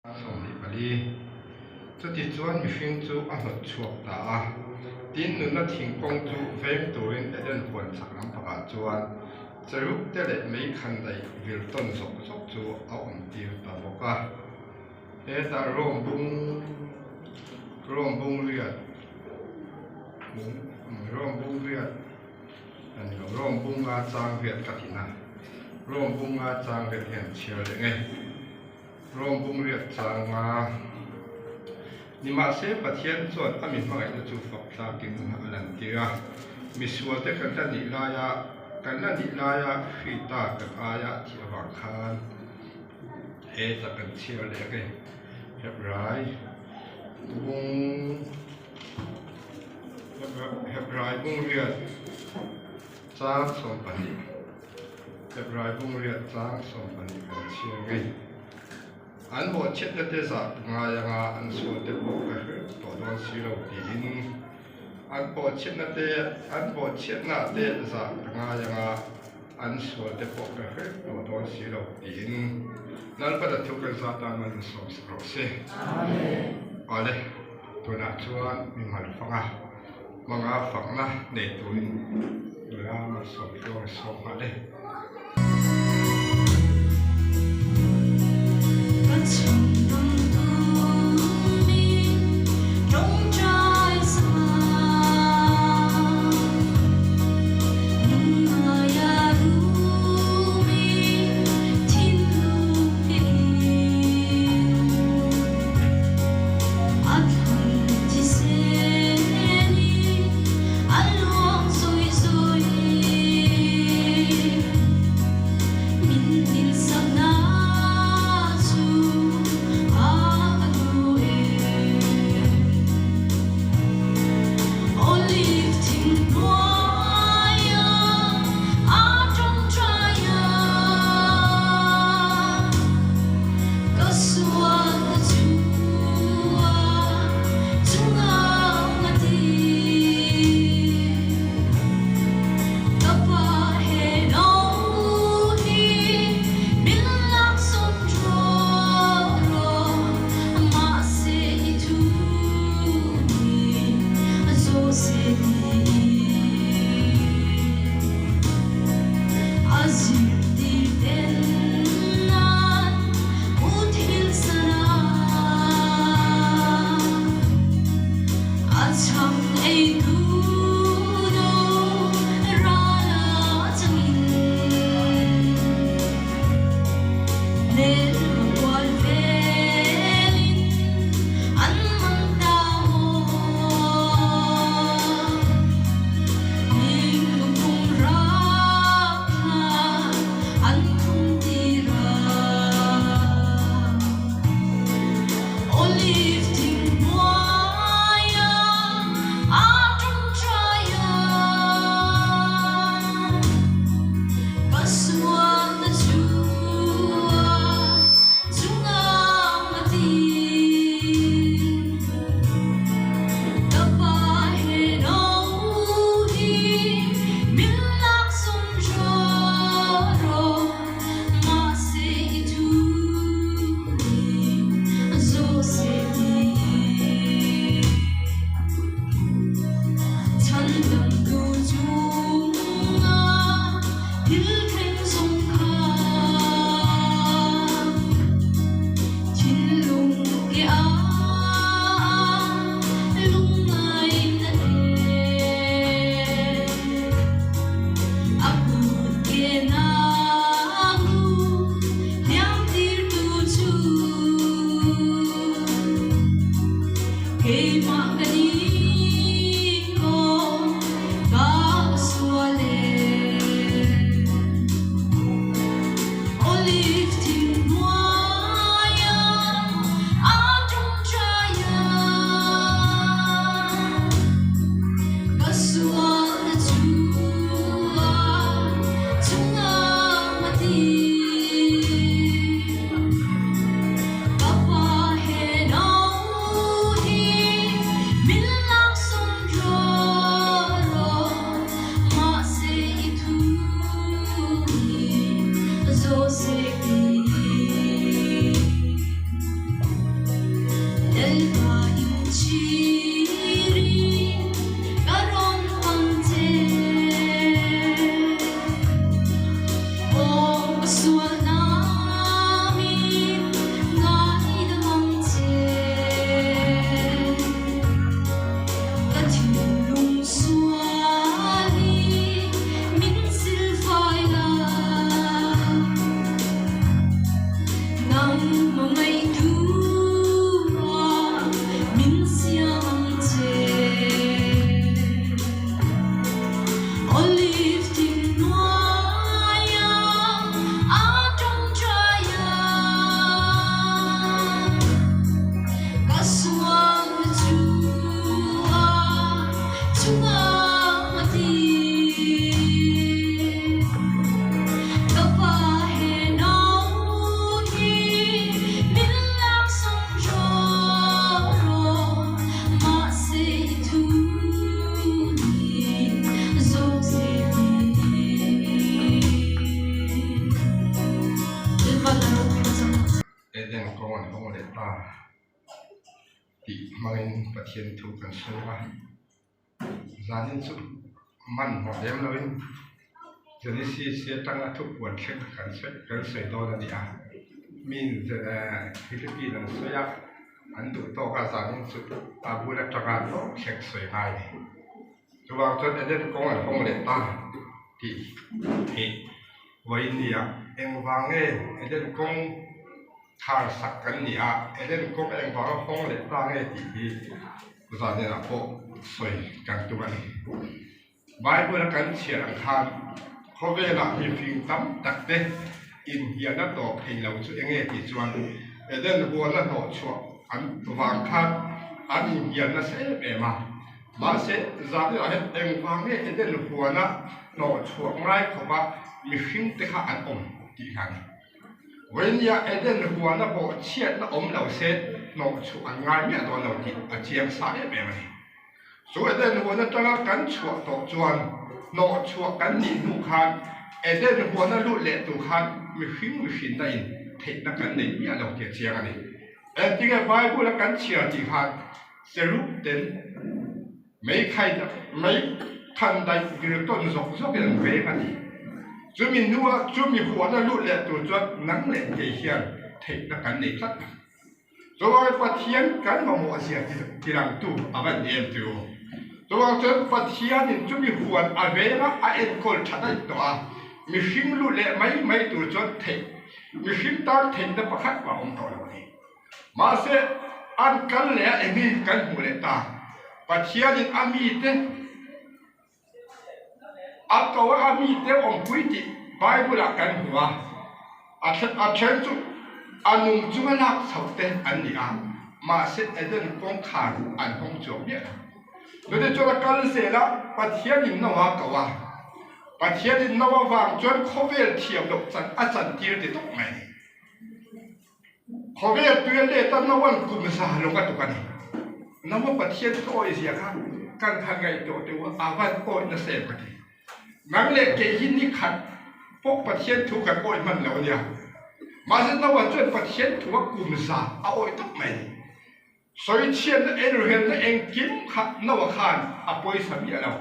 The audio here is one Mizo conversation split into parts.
24. Chutichuan mihring chu a hnawt chhuak ta a, tin nunna thingkawng chu veng turin Eden huan chak lampangah chuan cherub te leh mei khandaih vil tawn zawk zawk chu a awm tir ta bawk a. Hetah Rome bung Rome bung riat Rome bung riat a ni lo, Rome bunga chang riat ka tihna Rome bunga chang riat hian chhiar leh nge. Rawng bung riat chang a. Nimahse, Pathian chuan a mi hmangaihna chu fak tlakin a lantir a. Misualte kan la nih laia kan la nih laia Hrita kan aia thih avang khan he ta kan chhiar leh ang e. Hebrai bung Hebrai bung riat chang 12. Hebrai bung riat tlang 12 kan chhiar ngei. An bawhchhiatna te zah ngai anga an sual te pawh ka hre tawh dawn si lo tiin an bawhchhiatna te an bawhchhiatna te zah ka ngai anga an sual te pawh ka hre tawh dawn si lo tiin Lalpana thu kan zah tan man in sawm sak rawh se. Awle, tunah chuan mimal fanga hmanga fakna nei turin nula malsawm tluang i sawm nghal e. Ka chhungdam tumin tawngtai sanga Lungngaia rumin thinlung fiahin A thlan thisenin a luang zawi zawi. Min tilsakna chu a ka duh e. Olive thing hnuaia a tawngtai a, ka sualna chu a chungah a ti. Ka pa he no hi min laksawn rawh rawh, mahse i thu hi a zaw se ti. A zirtir ten nan u thil sana a chhang ei tu do ral a changin hmel kual velin an man ta maw Hming lukhum rak thla an khum tir a. Olive thing hnuaia a tawngtai a, ka sualna chu a chungah a ti. Ka pa he no hi min laksawn rawh rawh, mahse i thu hi a zaw se ti. Chhandamtu chungah thil thleng zawng kha thinlung ke a lungngaihna nen a kut ke nang u hliam tirtu chu keimah ka ni aw ka sual e. Olive thing hnuaia a tawngtai a, ka sualna chu a chungah a ti. Ka pa he no hi kawng an hawng leh ta tih hmangin Pathian thu kan sawi a, zanin chu hmanhmawh lem loin Genesis atanga thupuan thleng kan sawi kan sawi dawn a ni a, mi Philippine an sawi a, an duh tawk a zanin chu a bul atanga tawp thleng sawi ngai a ni. Chuvang chuan Eden kawng an hawng leh ta tih hi vawiin ah engvang nge Eden kawng thar sak kan ni a, Eden kawng engvang a hawng leh ta nge tih hi zanah pawh sawi kan tum a ni. Bible a kan chhiar ang khan khawvelah mifing tam tak te inhialna tawp thei lo chu enge tih chuan Eden huana hnawhchhuah an vang khan an inhial nasa em em a. Mahse, zanah hian engvang nge Eden huana hnawhchhuah ngai khawpa mihring te kha an awm tih hna ni. Vawinia Eden huana pawh chhiatna awm lo se hnawhchhuah an ngai miah dawn lo tih a chiang sa em em a ni. Chu Eden huan atanga kan chhuah tawh chuan hnawhchhuah kan nih hnu khan Eden huana lut leh tur khan mihring mihrinna in theihna kan nei miah lo tih a chiang a ni. Engtinge Bible a kan chhiar tih khan cherub ten meikhai mei khan daih vir tawn zawk zawkin an veng a ni. Chumi hnua chumi huana lut leh tur chuan nang leh kei hian theihna kan nei tlat a. Chuvangin Pathian kan mamawh zia tilangtu a va ni em tih u. Chuvang chuan Pathianin chumi huan a venga a enkawl tha daih tawh a, mihring lut leh mai mai tur chuan theih mihring tan theihna pakhat mah a awm tawh lo a ni. Mahse, an kal leh a eng hi kan hmuh leh ta. Pathianin a mite A ko a mite awmpui tih Bible-ah kan hmu a, a then chu a nung chunga lak chhoh te an ni a, mahse Eden kawngkhar an hawng chuang miah lo. Chutih chuan a kal zel a, Pathianin Noah a ko a, Pathianin Noah vang chuan khawvel thiam loh chan a chantir ti tawp mai a ni. Khawvel tuia let a Noa'n kum za lawng a tuk a ni. Noa Pathian thu awih zia kha kan han ngaihtuah teh u, a van awih nasa em ka ti. Nang leh kei hi ni khat pawh Pathian thu kan awih hman lo a nia. Mahse Noa chuan Pathian thu a kum za a awih tawp mai a ni. Sawichhiatna enrelna engkim kha Noa khan a pawisa miah lo.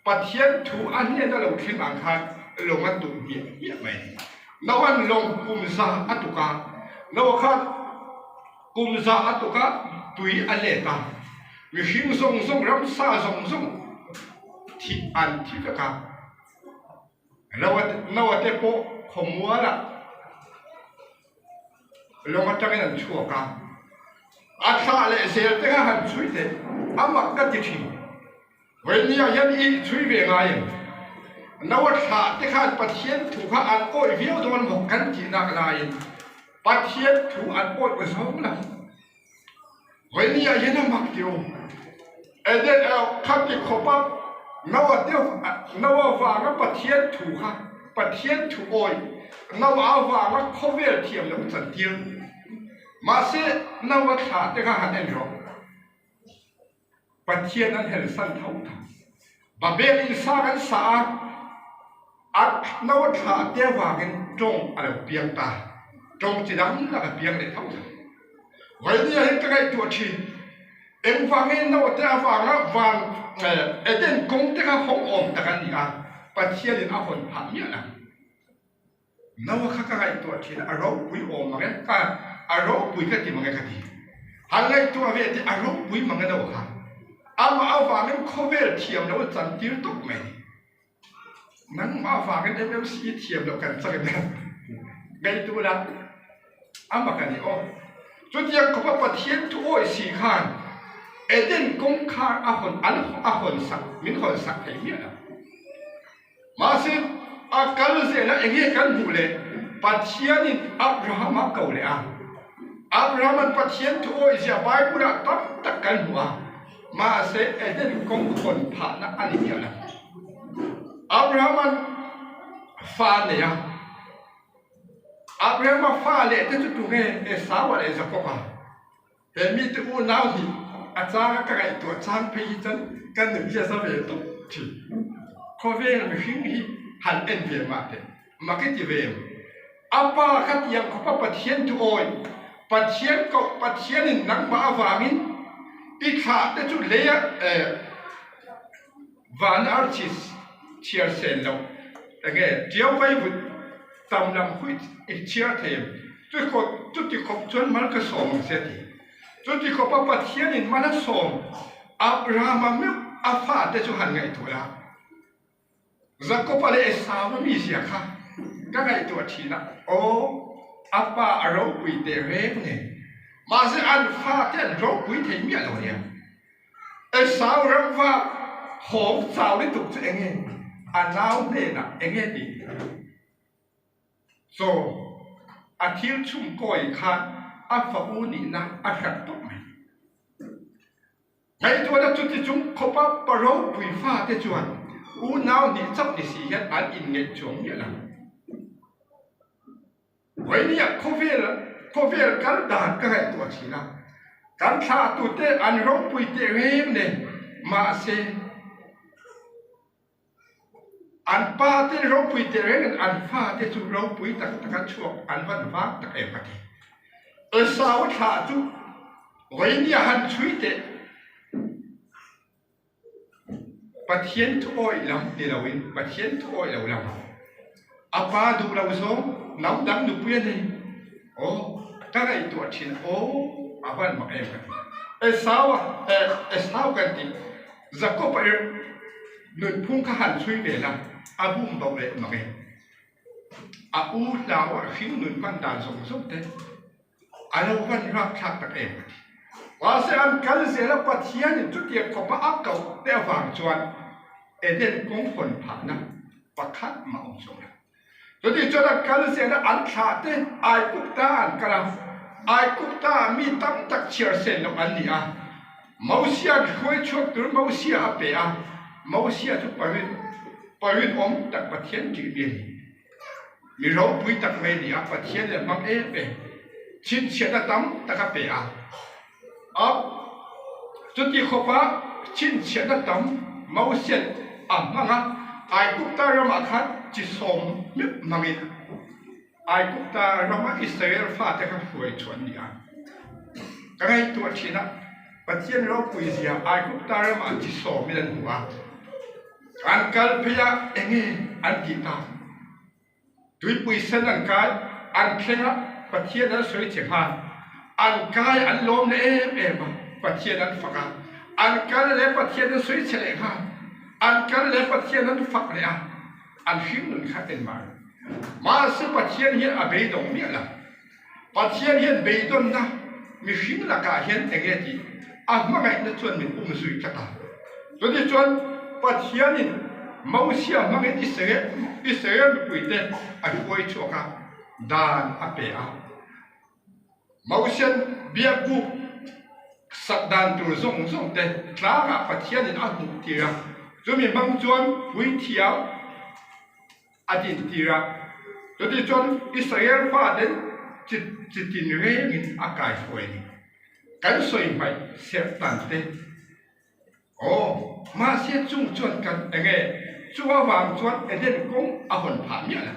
Pathian thu a hnena lo thleng ang khan lawng a tuk hmiah hmiah mai a ni. Noa'n lawng kum za a tuk a, Noa khan kum za a tuk a, tui a let a, mihring zawng zawng, ramsa zawng zawng thih an thi vek a. Noa te pawh khawmualah Lawng atangin an chhuak a, a thlah leh zel te kha han chhui teh, a mak ka ti thin. Vawinia hian i chhui ve ngai em? No a thlah te khan Pathian thu kha an awih viau dawn maw kan tih nak laiin Pathian thu an awih aw zawng lo. Vawinia hian a mak ti u. Eden kha ti khawp a, no a deuh no avanga Pathian thu kha Pathian thu awih no avanga khawvel thiam loh chantir. Mahse no a thlah te kha han en rawh. Pathian an helsan tho tho. Babel in sang an sa a, a no a thlah te avangin tawng a lo piang ta. Tawng chi dang dang a piang leh tho tho. Vawinia hi ka ngaihtuah thin. Engvangin no te avanga van Eden kawng te kha hawng awm tak an ni a, Pathianin a hawn phah miah lo. Noa kha ka ngaihtuah thin a, a ropui awm mang e, ka a ropui ka ti mang e ka ti. Han ngaihtuah ve teh a ropui mang e Noa kha. Amah avangin khawvel thiam loh a chantir tawp mai ni. Nangmah avangin MMC thiam loh kan chak em? Ngaihtuah la, amah ka ni aw. Chutiang khawpa Pathian thu awih si khan Eden kawngkhar a hawn an a hawn sak min hawn sak thei miah lo. Mahse, a kal zela enge kan hmuh leh Pathianin Abraham a ko leh a. Abraham-a'n Pathian thu awihzia Bible-ah tam tak kan hmu a, mahse Eden kawng hawn phahna a ni miah lo. Abraham-a'n fa a nei a. Abraham-a fa leh te chu tunge? Esau-a leh Jakob-a. He mite unau hi a changa ka ngaihtuah chang phei hi chuan ka nuih hi a za ve tawp thin. Khawvel mihring hi han en ve mah teh, mak i ti ve em? A pa kha tiang khawpa Pathian thu awi. Pathian koh Pathianin nangmah avangin i thlah te chu leia van archi chhiar sen loh enge tiau vaivut tam lam hui i chhiar thei em? Chuti khawp chuan mal ka sawm ang che a ti. Chuti khawpa Pathianin mal a sawm Abrahama meuh a fate chu han ngaihtuah la. Jakob-a leh Esau-a mizia kha ka ngaihtuah thin a, aw, a pa a ropui teh reng nen, mahse an fate an ropui thei miah lo nia. Esau ramva hawng chau lutuk chu enge a nau hnenah enge tih? Chaw a thil chhum kawi khan a fa u nihna a hrat tawp mai. Ngaihtuahna chuti chung khawpa pa ropui fate chuan unau hnih chauh ni si hian an inngeih chuang miah lo. Vawinia khawvel khawvel kal dan ka ngaihtuah thin a, kan thlahtute an ropui teh reng nen mahse an pa te ropui teh reng nen an fate chu ropui tak tak a chhuak an van vang tak em ka ti. Esau thlah chu vawinia han chhui teh Pathian thu awih lam ni loin Pathian thu awih lo lam a pa duh lo zawng hnam dang nupui a nei aw ka ngaihtuah thin aw a van mak em ka ti Esau a Esau kan tih Jakob a er nunphung kha han chhui ve la a bum bo leh mak e a u hlau a hring nun hman dan zawng zawng te A lo van rapthlak tak em ka ti. Mahse an kal zel a Pathianin chutiang khawpa a koh te avang chuan Eden kawng hawn phahna pakhat mah awm chuang lo. Chutih chuan an kal zel a an thlah te Aigupta an kal a, Aigupta ah mi tam tak chhiar sen loh an ni a, Mosia'n hruai chhuak tur Mosia a pe a, Mosia chu parin parinawm tak Pathian tih mi a ni. Mi ropui tak mai a ni a, Pathian leh hmang em em chhinchhiahna tam tak a pe a. A chuti khawpa chhinchhiahna tam Mosian a hmang a, Aigupta ramah khan chi sawm meuh hmangin Aigupta rama Israel fate kha hruai chhuah an ni a. Ka ngaihtuah thin a, Pathian ropui zia Aigupta ramah chi sawmin an hmu a. An kal phei a, enge an tih ta? Tuipui sen an kai, an thleng a, Pathian an sawi che nghal. An kai an lawm leh em em a, Pathian an fak a. An kal leh Pathian an sawi che leh nghal. An kal leh Pathian an fak leh a, an hring nun kha en mar. Mahse Pathian hian a beidawng miah lo. Pathian hian beidawnna mihring lakah hian eng nge tih a hmangaihna chuan min um zui tlat a. Chutichuan Pathianin Mosia hmangin Israel mipuite a hruai chhuak a, dan a pe a. Mosian biakbuk sak dan tur zawng zawng te tlangah Pathianin a hmuh tir a, chumi hmang chuan puithiam, a dintir a. Chutichuan Israel faten chi tinrengin a kaihruai ni. Kan sawi hmaih serh tan te. Aw, mahse chung chuan kan enge chu avang chuan Eden kawng a hawn phah miah lo.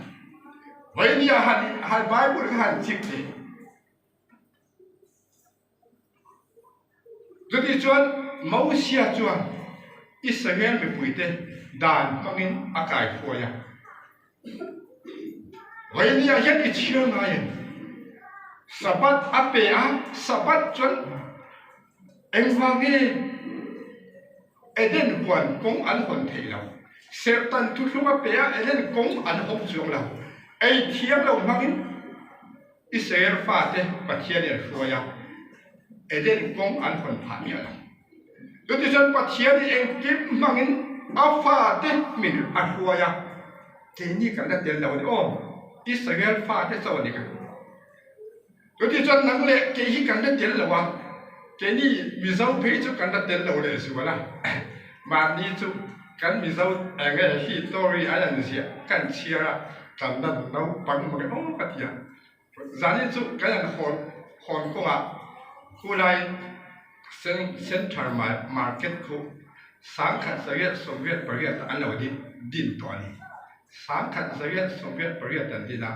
Vawinia han han Bible kha han chik teh. Chutichuan Mosia chuan Israel mipuite dan hmangin a kaihruai a. Vawinia hian i chhiar ngaiin Sabbath a pe a, Sabbath chuan engvang nge Eden huan kawng an hawn theih lo? Serhtan thuthlung a pe a, Eden kawng an hawng chuang lo. Ei thiam lo hmangin Israel fate Pathian in a hruai a, Eden kawng an hawn phah miah lo. Chutichuan Pathian in engkim hmangin a fate min a hruai a, keini kan la tel lo a ni aw, Israel fate chauh a ni ka. Chutichuan nang leh kei hi kan la tel lo a, keini Mizo phei chu kan la tel lo lehzual a, mahni chu kan Mizo eng nge history an an ziah kan chhiar a, kan la naupang mak e aw ka ti a, zanin chu kan han hawn hawn kawngah khulai Central Market khu 1988 ah an lo din din tawh a ni. 1988 an din a,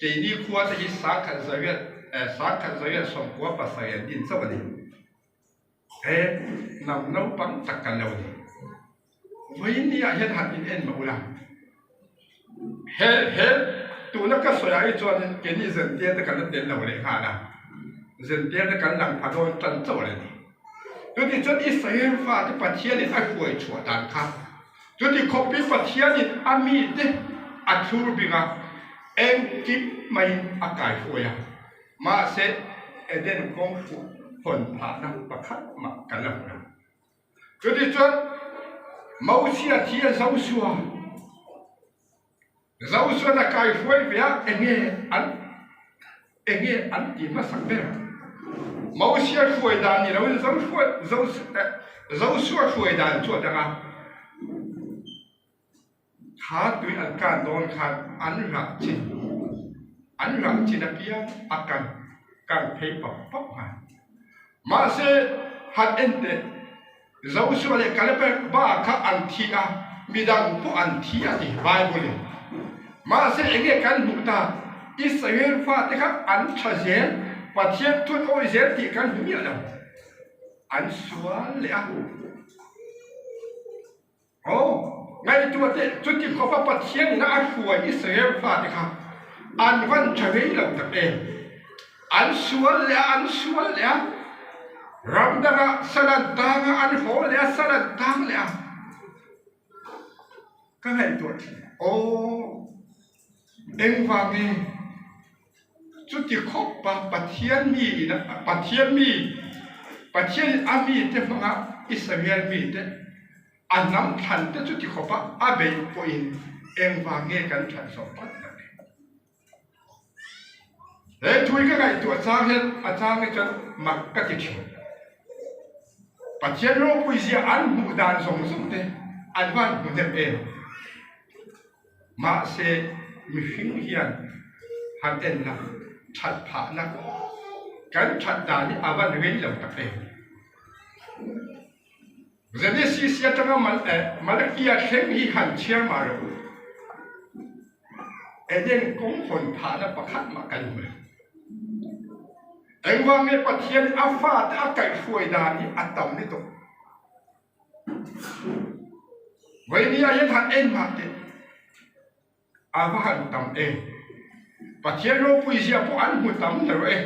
keini khua te hi 1900. 1197 an din chauh a ni. He hnam naupang tak kan lo ni. Vawiin ah hian han in en mah ula. He he tuna ka sawi ah hi chuanin keini zentir te kan la tel lo leh nghal a, zentir te kan lang pha dawn tan chauh a ni. Chuti chuan Israel fate Pathianin a hruai chhuah dan kha chuti khawpin Pathianin a mite a thlur bing a, engkim maiin a kaihruai a. Mahse, Eden kawng hruh hawn phahna pakhat mah kan la hmu lo. Chutichuan, Mosia thi a Josua, Josua'n a kaihruai ve a, enge an enge an ti hmasak ber? Mosia hruai dan ni loin Josua hruai dan chu a dang a. Kha tui an kan dawn khan an rah chin an rah chin apiang a kan kan phei pap pap nghal. Mahse, han en teh, Joshua leh Caleb ba kha an thi a, midang pawh an thi a ti Bible in. Mahse, enge kan hmuh ta, Israel fate kha an tha zel, Pathian thun awi zel tih kan hmu miah lo. An sual leh a. Aw, ngaihtuah teh, chuti khawpa Pathian ina a hruai Israel fate kha an van tha vei lo tak em? An sual leh a, an sual leh a, ram dangah sal an tang a, an haw leh a, sal an tang leh a. Ka ngaihtuah thin, aw, engvang nge? Chuti khawpa Pathian mi ina Pathian mi Pathianin a mite hmanga Israel mite a hnam thlan te chuti khawpa a beih pawhin engvang nge kan that zawh phawt loh le? He thu hi ka ngaihtuah chang hian a chang hi chuan mak ka ti thin. Pathian ropui zia an hmuh dan zawng zawng te an van hmu hnem em? Mahse, mihring hian han enna that phahna kan that dan hi a van rei lo tak em? Genesis atanga Malakia thleng hi han chhiar mah rawh u. Eden kawng hawn phahna pakhat mah kan hmu lo. Engvang nge Pathian a fate a kaihhruai dan hi a tam lutuk? Vawinia hian han en mah teh a va han tam em. Pathian ropui zia pawh an hmu tam na rawh e.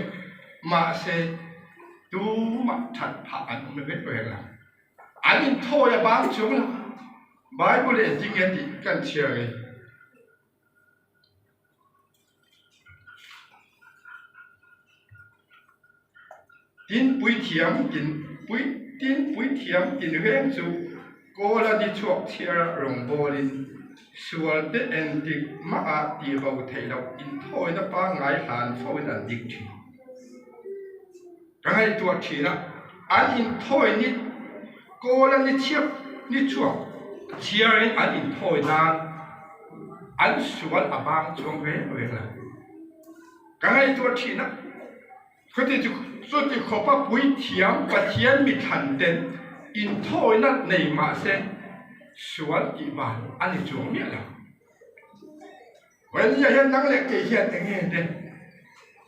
Mahse tumah that phah an awm vek reng lo. An inthawi a bang chuang lo. Bible engtin nge tih kan chhiar ngei. Tin puithiam tin pui tin puithiam tinreng chu Kawla ni chhuak chhiara rawngbawlin sual te entik mah ah tihbo theih loh inthawina pangngai hlan foin an dik thin. Ka ngaihtuah thin a, an inthawi ni Kawla ni chhiak ni chhuak chhiarin an inthawi nan an sual a bang chuang reng reng lo. Ka ngaihtuah thin a, chuti chu chuti khawpa puithiam Pathian mithlan ten inthawina nei mah se sual tih van a ni chuang miah lo. Vawinia hian nang leh kei hian eng nge te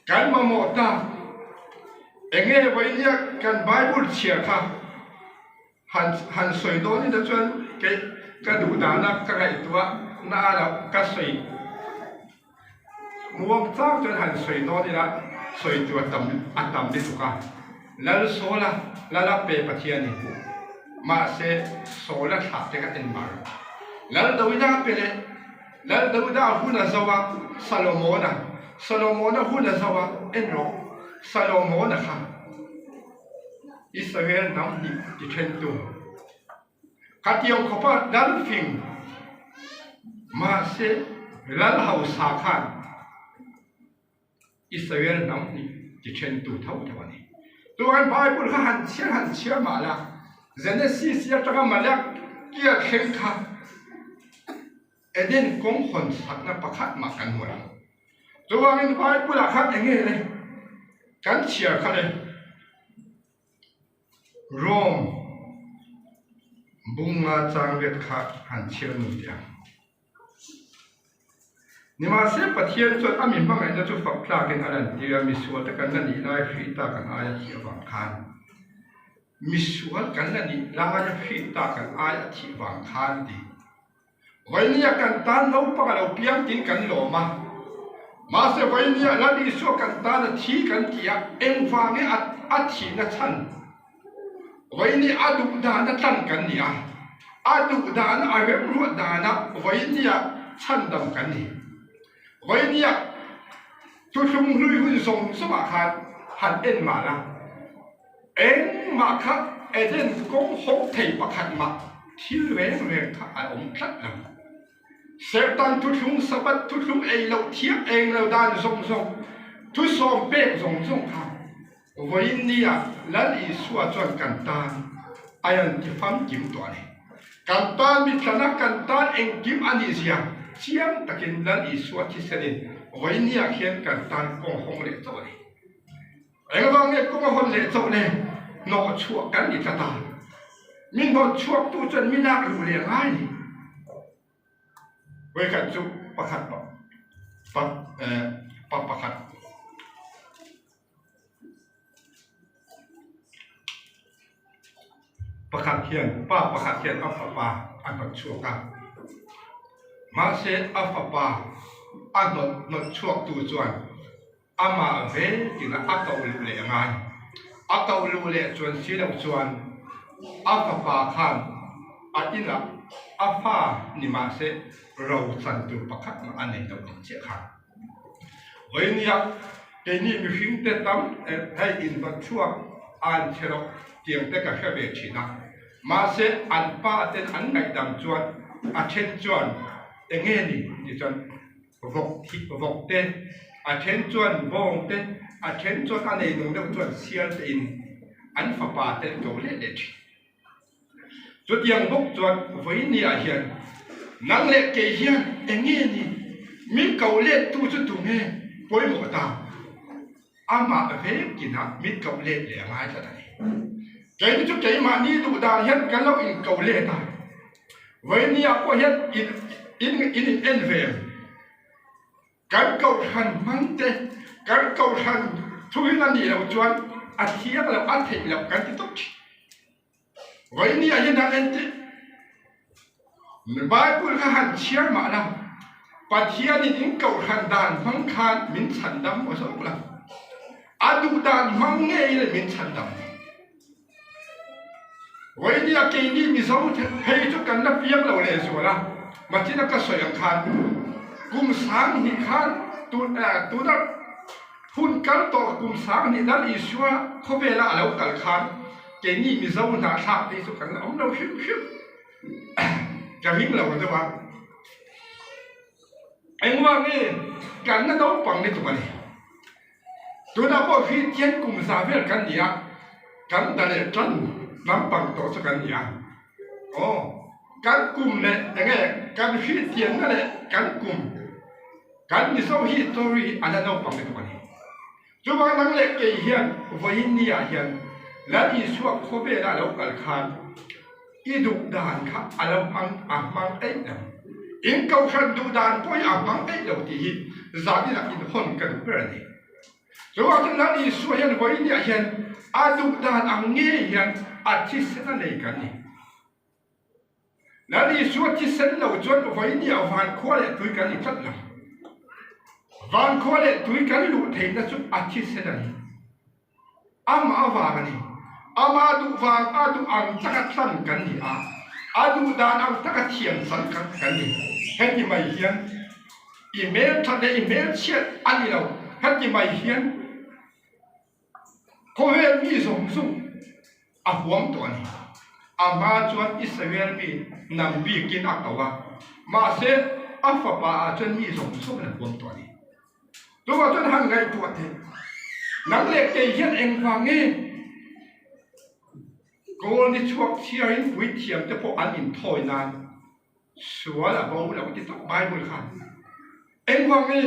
kan mamawh ta? Eng nge vawinia kan Bible chhiar kha han han sawi dawn ila chuan kei ka duh dana ka ngaihtuah na a loh ka sawi muang chang chuan han sawi dawn ila sawi tur a tam a tam lutuk a, Lal Sawla Lala pe Pathianin mahse Sawla thlah te kha en mar Lal Dawida pe leh Lal Dawida hun a zo a, Salomona, Salomona hun a zo a, en rawh, Salomona kha Israel hnam hnih ti thentu khatiang khawpa lal fing mahse lal hausa khan Israel hnam hnih ti thentu tho tho a ni. Chuan Bible kha han chhiar han chhiar mah la, Genesis atanga Malakia thleng kha Eden kawng hawn sakna pakhat mah kan hmu lo. Chuvangin Bible ah khan eng nge le kan chhiar kha le Rome bunga chang riat kha han chhiar nun teh ang. Nimahse, Pathian chuan a mi hmangaihna chu fak tlakin a lantir a, misual te kan la nih lai hri ta kan aia thih avang khan, misual kan la nih laia hri ta kan aia thih vang khan ti. Vainia kan tan naupang a lo piang tiin kan lawm a, mahse Vainia Lal Isua kan tan a thi kan ti a, engvange a thihna chhan? Vainia a duh dana tlan kan ni a, a duh dana a remruat dana Vainia chhandam kan ni. Vainia thuthlung hlui hun zawng zawngah khan han en mah la. Engmah kha Eden kawng hawng thei pakhat mah thil reng reng kha a awm tlat lo. Serhtan thuthlung, Sabbath thuthlung ei loh thiam eng lo dan zawng zawng, thusawm pek zawng zawng kha vawiin nia Lal Isua chuan kan tan a rawn ti famkim tawh a ni. Kan tan mithlana kan tan engkim a nih zia chiang takin Lal Isua thisenin vawiin nia khian kan tan kawng hawng leh chauh a ni. Engvang nge kawng a hawn leh chauh le? Hnawh chhuah kan ni tlat a, mi hnawt chhuaktu chuan mi lak luh leh ngai ni. Vawikhat chu pakhat pa pa pakhat pakhat hian pa pakhat hian a fapa a hnawt chhuak a, mahse a fapa a hnawt hnawt chhuaktu chuan Amah vekin a koh luh leh ngai. A koh luh leh chuan si loh chuan a fapa khan a inah a fa ni mah se ro chan tur pakhat mah a nei lo ang chiah kha. Vawinia keini mihringte tam hei inhnawt chhuak an che rawh tiang te ka hre ve thin a, mahse an pa ten an ngaihdam chuan a then chuan enge ni tih chuan Vawk thih vawk te, a then chuan bawng te, a then chuan a nei nung deuh chuan sial te in an fapa te an ko leh leh thin. Chutiang bawk chuan vawiin ah hian nang leh kei hian eng nge ni min ko let tu chu tu nge pawimawh ta? Amah vek inah min ko let leh a ngai tlat a ni. Keini chu keimahni duh dan hian kan lo inko let a. Vawinia pawh hian in in in in en ve em? Kan kohhran hmang te, kan kohhran thuin a nih loh chuan a thiang loh, a theih loh kan ti tawp thin. Vawinia hian han en teh, Bible kha han chhiar mah la, Pathianin in kohhran dan hmang khan min chhandam aw zawk la, a duh dan hmang ngeiin min chhandam. Vawinia keini Mizo phei chu kan la piang lo leh zual a, Mathina ka sawi ang khan kum sang hnih khan tuna hun kal tawh kum sang hnih Lal Isua khawvela a lo kal khan keini Mizo hnahthlak te hi chu kan la awm lo hrim hrim ka ring lo deuh a, engvang nge kan la naupang lutuk a ni. Tunah pawh hi tian kum za vel kan ni a, kan da leh tan lampang tawh chu kan ni a. Aw, kan kum leh enge kan hriattianna leh kan kum, kan Mizo history a la naupang lutuk a ni. Chuvang nang leh kei hian vawiin ni ah hian Lal Isua khawvela a lo kal khan I duh dan kha a lo hmang a hmang eih lo. In kohhran duh dan pawh hi a hmang eih lo tih hi zaninah inhawn ka duh ber a ni. Chuvang chuan Lal Isua hian vawiiniah hian a duh dan ang ngei hian a thisen a nei kan ni. Lal Isua thisen lo chuan vawiiniah vankhua leh tui kan ni tlat lo. Vankhua leh tui kan luh theihna chu a thisen a ni. Amah avang a ni. Amah duh vang a duh ang taka tlan kan ni a, a duh dan ang taka thiam chan kan kan ni. Heti mai hian i hmel that leh i hmel chhiat a ni lo. Heti mai hian khawvel mi zawng zawng a huam tawh a ni. A hma chuan Israel mi hnam bikin a ko a, mahse a fapa ah chuan mi zawng zawngin a huam tawh a ni. Chuvang chuan han ngaihtuah teh, nang leh kei hian engvang nge Kawl ni chhuak chhiarin puithiam te pawh an inthawi nan sual a bo lo ti tawp Bible khan. Engvang nge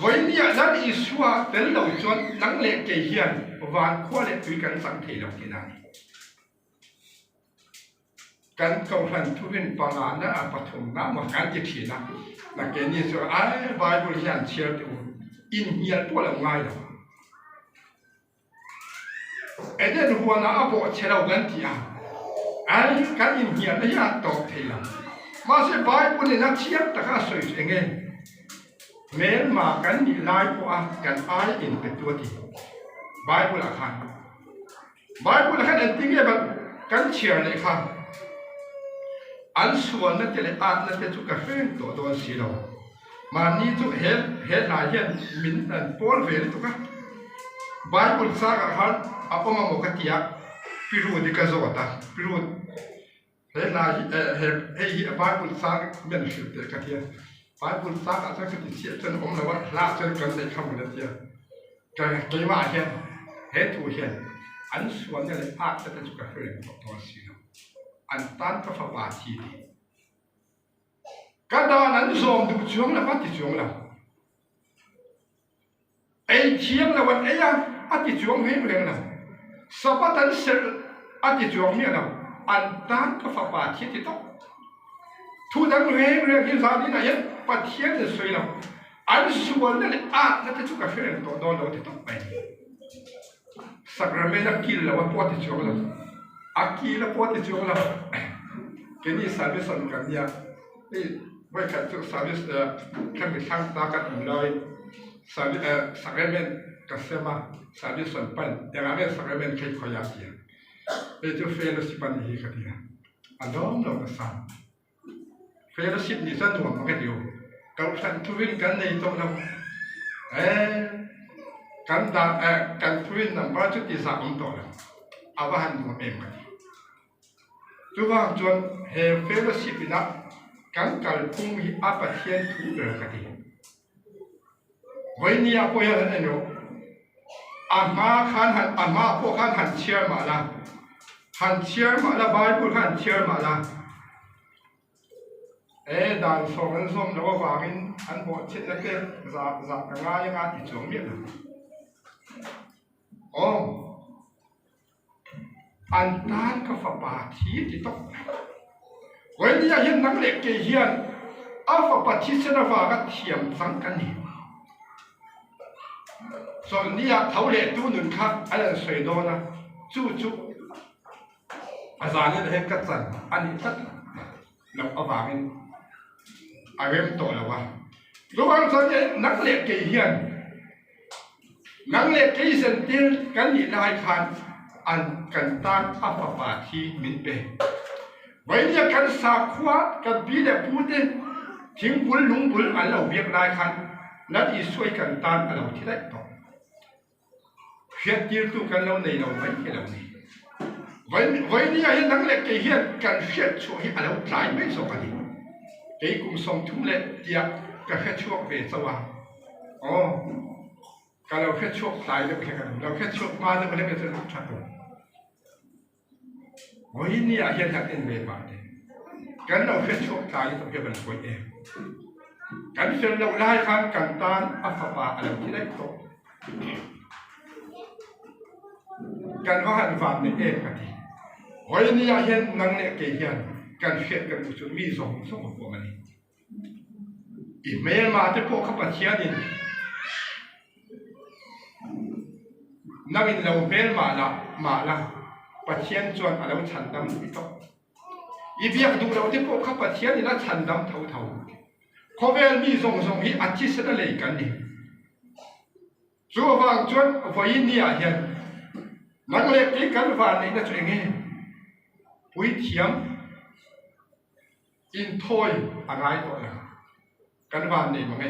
vawinia Lal Isua tel lo chuan nang leh kei hian van khua leh tui kan chang thei lo tihna a ni. Kan kohhran thurin pangana a pathumna maw kan ti thin a, na keini chuan ai Bible hi an chhiar teh u, inhnial pawh lo ngai lo. Eden huanah a bawh chhe lo kan ti a, ai kan inhnialna hi a tawp thei lo. Mahse Bible in a thiam taka a sawi chu enge? Hmelma kan nih lai pawha kan ai inpetu a ti Bible ah khan. Bible ah khan engtin nge ban kan chhiar leh kha an sualna te leh atna te chu ka hreng tawh dawn si lo. Mahni chu he he hla hian min an pawl ve lutuk a. Bible changah khan a awm amaw ka tia Pirut hi ka zawt a, Pirut he hla hi eh he hei hi Bible chang min hrilh teh ka tia. Bible changah chuan ka ti chiah chuan a awm lo a, hla chuan kan neih kha maw le tia. Keimah hian he thu hian an sualna leh atna te chu ka hre reng tawh dawn si lo. An tan ka fapa thi ti. Ka dan an zawm duh chuang lo a ti chuang lo. Ei thiam lo an ei a, a ti chuang reng reng lo. Sabbath an serh a ti chuang miah lo. An tan ka fapa thi ti tawp. Thu dang reng reng hi zan inah hian Pathian in sawi lo. An sualna leh atna te chu ka hre reng tawh dawn lo ti tawp mai. Sacrament a kil lo a pawh ti chuang lo. A kil a pawh ti chuang lo. Keini salvation kan nia. Hei vawikhat chu service khami thlang ta kan awm lai sacrament ka sem a, salvation pan engah nge sacrament kha i khawih a tia. Hei chu fellowship a nih hi ka tia. A lawm lo nasa. Fellowship nih chuan nuam ang e ti u. Kohhran thurin kan nei tawh lo. Eh, kan dan eh kan thurin number chu ti zah awm tawh lo. A va han nuam em ka ti. Chuvang chuan he fellowship ina kan kalphung hi a Pathian thu ber ka ti. Vawinia pawh hian han en rawh. A hma khan han a hma pawh khan han chhiar mah la, han chhiar mah la Bible kha han chhiar mah la. E dan sawm an zawm loh avangin an bawhchhiatna te zah zah ka ngai anga ti chuang miah lo. Aw. An tan ka fapa thi ti tawp mai. Vawinia hian nang leh kei hian a fapa thisen avanga thiam chang kan ni. Chawlhnia tho leh tu nun kha an han sawi dawn a, chu chu a zanin hian ka chan a nih tlat loh avangin a rem tawh lo a. Chuvang chuan nang leh kei hian Nang leh kei zentir kan nih lai khan an kan tan a fapa thi min pe. Vainia kan sakhua kan pi leh pu te thingbul lungbul an lo biak lai khan Lal Isua hi kan tan a lo thi daih tawh. Hriattirtu kan lo nei lo mai hi lo ni. Vainia hi nang leh kei hian kan hriat chhuah hi a lo tlai mai zawk a ni. Kei kum 30 leh tiah ka hre chhuak ve chauh a. Aw, ka lo hre chhuak tlai deuh hlek a ni. Lo hre chhuak hma deuh hlek chu a tha tur. Vawiin ni ah hian han en ve pah teh. Kan lo hre chhuak tlai lutuk hi a van pawi em. Kan fel loh lai khan kan tan a fapa a lo thi daih tawh. Kan va han van nei em ka ti. Vawiin ni ah hian nang leh kei hian kan hriat kan duh chu mi zawng zawng a huam a ni. I hmelma te pawh kha Pathianin nangin lo hmelma lah mah la Pathian chuan a lo chhandam lui tawh. I biak duh loh te pawh kha Pathianin a chhandam tho tho. Khawvel mi zawng zawng hi a thisen a lei kan ni. Chu avang chuan vawiin ni ah hian nang leh kei kan vanneihna chu eng nge? Puithiam. Inthawi a ngai tawh lo. Kan van nei mang e.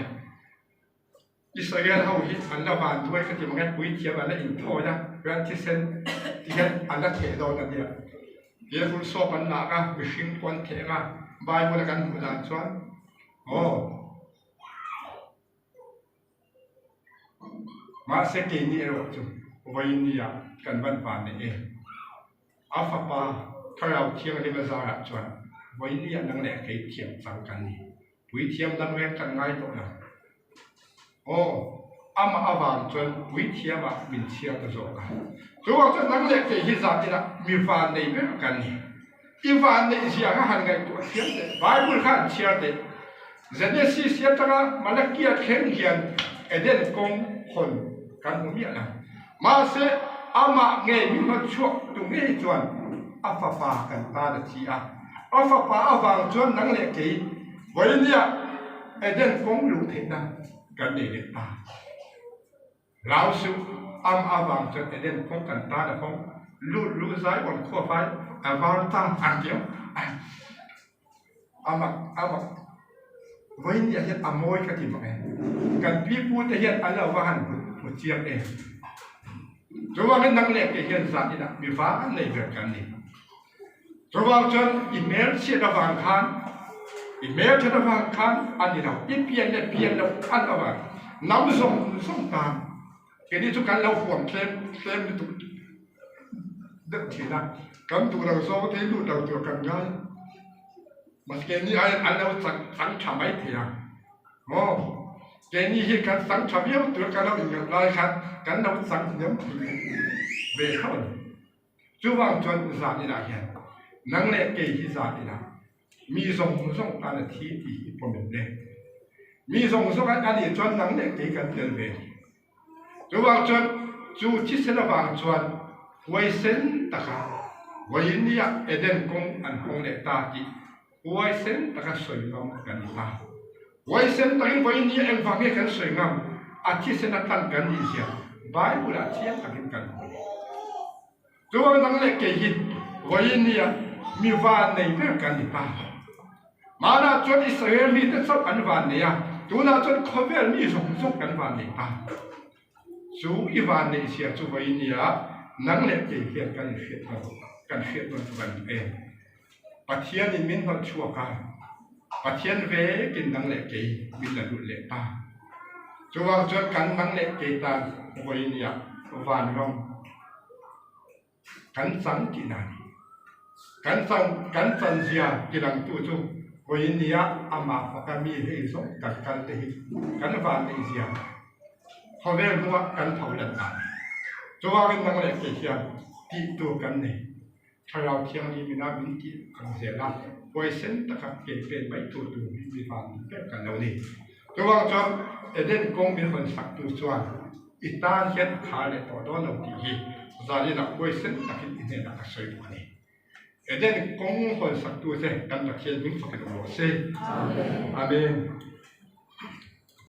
Israel ho hi an la van duai ka ti mang e, puithiam an la inthawi a, ran thisen ti hian an la theh dawn a nia. He hul sawp an lak a, mihring pawh an theh ang a, Bible a kan hmuh dan chuan aw. Mahse keini erawh chu vawiin nia kan van van nei e. A fapa Thlarau Thianghlim a zarah chuan vawinia nang leh kei thiam chang kan ni. Puithiam dang reng kan ngai tawh lo. Aw, amah avang chuan puithiamah min chhiar ta zawk a. Chuvang chuan nang leh kei hi zan inah mi van nei ber kan ni. I van neih zia kha han ngaihtuah thiam teh. Bible kha an chhiar teh. Genesis hi atanga Malakia thleng hian Eden kawng hawn kan hmu miah lo. Mahse, amah ngei min hawn chhuak tu ngei chuan a fapa kan tan a thi a. A fapa avang chuan nang leh kei vawinia Eden kawng luh theihna kan nei leh ta. Hlau suh, am avang chuan Eden kawng kan tan a hawng, lut luh zai awn khua vai a var ta ang ti a. Amak amak vawiin ah hian a mawi ka ti mak e. Kan pipu te hian an lo va han hmu chiang em. Chuvangin nang leh kei hian zan inah mi van nei ber kan ni. Chuvang chuan i hmelchhiat avang khan, i hmelthat avang khan a ni lo, i pian leh pian loh an avang nam zawng zawng tan keini chu kan lo huam tlem tlem lutuk deuh thin a, kan duh lo zawng te hi lut lo tur kan ngai. Mahse keini aiin an lo chang chang tha mai thei a, maw? Keini hi kan chang tha viau tur kan lo inngaih lai khan kan lo chang hniam thei ve tho a ni. Chuvang chuan zan inah hian nang leh kei hi zan inah mi zawng zawng tan a thi tih hi pawm em le? Mi zawng zawng a nih chuan nang leh kei kan tel ve. Chuvang chuan chu thisen avang chuan huaisen taka vawinia Eden kawng an hawng leh ta tih huaisen taka sawi ngam kan ni ta. Huaisen takin vawinia engvang nge kan sawi ngam? A thisen a tlan kan nih zia Bible ah chiang takin kan hmu ni. Chuan nang leh kei hi vawinia mi van nei ber kan ni ta. Hmanah chuan Israel mite chauh an van nei a, tunah chuan khawvel mi zawng zawng kan van nei ta. Chu i van neih zia chu vawinia nang leh kei hian kan inhriat hman kan hriat nawn chu kan duh em? Pathianin min hnawt chhuak a, Pathian vekin nang leh kei min la lut leh ta. Chuvang chuan kan nang leh kei tan vawinia vanram kan chang tihna a ni. Kan chan kan chanzia tilangtu chu vawinia amah faka mi hei zawng kan kal te hi kan vanneihzia khawvel hnuah kan tho lan ta a ni. Chuvangin nang leh kei hian tih tur kan nei. Thlarau Thianghlim ina min tih ang zel a, huaisen taka ke pen mai tur tur hi mi van ber kan lo ni. Chuvang chuan Eden kawng min hawn sak tu chuan i tan hian a khar leh tawh dawn lo tih hi zaninah huaisen takin i hnenah ka sawi duh a ni. Eden kawng hawn sak tu che kan Pathian hming fakin awm rawh se. Amen.